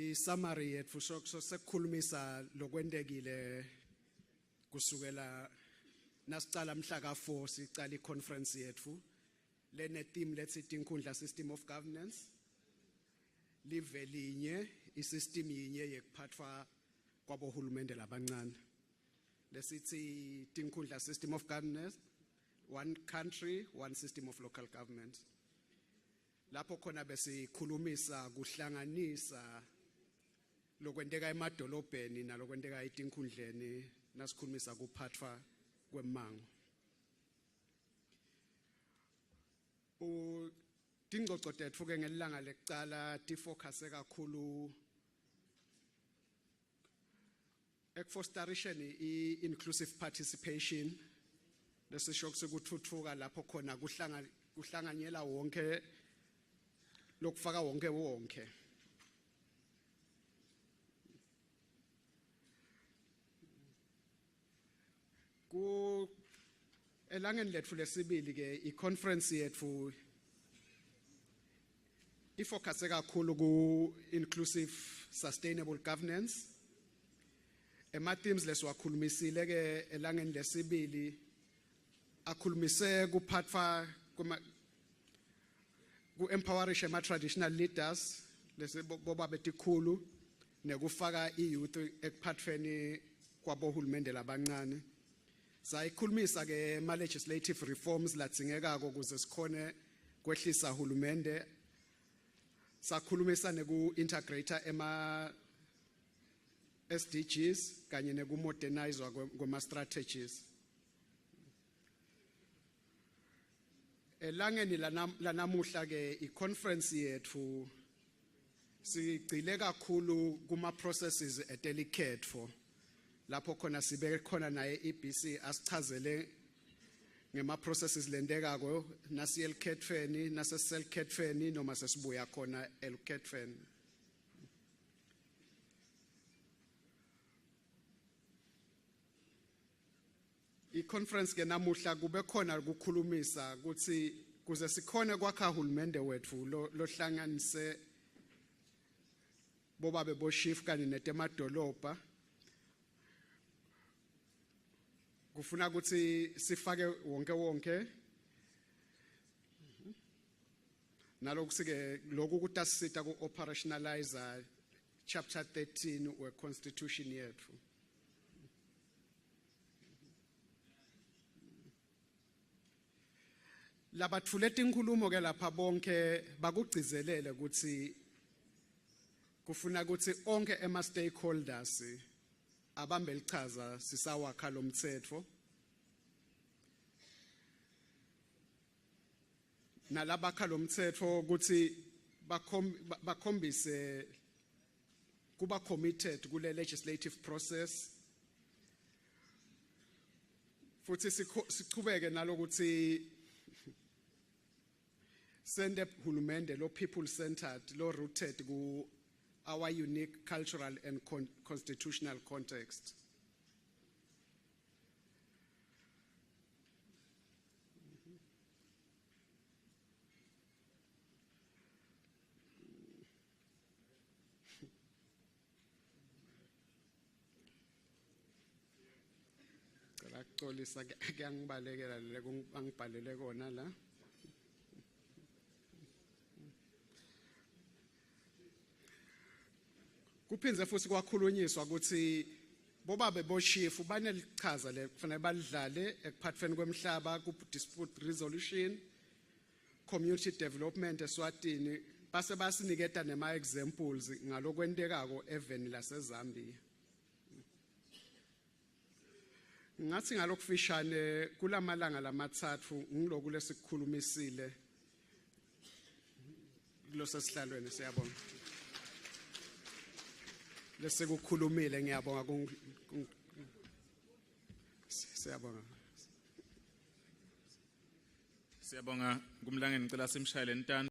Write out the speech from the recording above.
I-summary yetfu sekukhulumisa lokwentekile kusukela nasicala mhla ka-4 sicala i-conference yetfu lene theme letsi tinkhundla system of governance live linye isystem yinye yekuphathwa kwabohulumende labancane lesithi tinkhundla system of governance one country one system of local government lapho khona besikhulumisa kuhlanganisa lokwenteka emadolobheni nalokwenteka etinkhundleni nasikhulumisa kuphathwa kwemmango Tingcoco tetfu ke ngelilanga lekucala tifocuse kakhulu ekufosterisheni i-inclusive participation lesisho ukuthi kuthuthuka lapho khona kuhlanga kuhlanganyela wonke lokufaka wonke wonke Ku elangeni lethu lesibili ke i-conference yethu ifocuse kakhulu ku inclusive sustainable governance. Ema themes lesiwakhulumisile ke elangeni lesibili akhulumise kuphathwa kuma ku-empowerisha ama-traditional leaders lesiboba betikhulu nekufaka i-youth ekuphathweni kwabohulumende labancane sayikhulumisa ke ama-legislative reforms ladzingekako ukuze sikhone kwehlisa hulumende sakhulumisa neku-integrate ema SDGs kanye nekumodernizwa kwema-strategies Elangeni lanamuhla ke iconference yethu sigcile kakhulu kuma processes etelikhetfo lapho khona sibe khona naye iBC asichazele ngema processes lentekako nasiye elikhetfweni nasesiselikhetfweni noma sesibuya khona elukhetfweni. I-conference ke namuhla kube khona ukukhulumisa ukuthi kuze sikhone kwakha hulumende wethu lohlanganise bobabe boshifu kanye netemadolobha kufuna ukuthi sifake wonke wonke naloku sike lokhu kutasisita ku-operationalize chapter 13 we-constitution yethu. Labatfule tinkhulumo ke lapha bonke bakugcizelele ukuthi kufuna ukuthi onke ema stakeholders abambe lichaza sisawakha lomthetho nalabakha lomthetho ukuthi bakhombise kuba committed kule legislative process futhi sichubeke nalokuthi sende hulumende lo people centered lo rooted ku our unique cultural and con constitutional context. Cela kuxolisa kuyangibalekela le angibhalele kona la. Kuphindze futhi kwakhulunyiswa ukuthi bobabe boshifu banelichaza le kufanele balidlale ekuphathweni kwemhlaba ku dispute resolution community development eSwatini base basiniketa nema examples ngalokwentekako eveni laseZambia. Ngathi ngalokufishane kulamalanga lamatsatfu ngiloku lesikukhulumisile kulosesihlalweni siyabonga. Lesikukhulumile ngiyabonga siyabonga. Siyabonga kumlangeni ngicela simshayele intandla.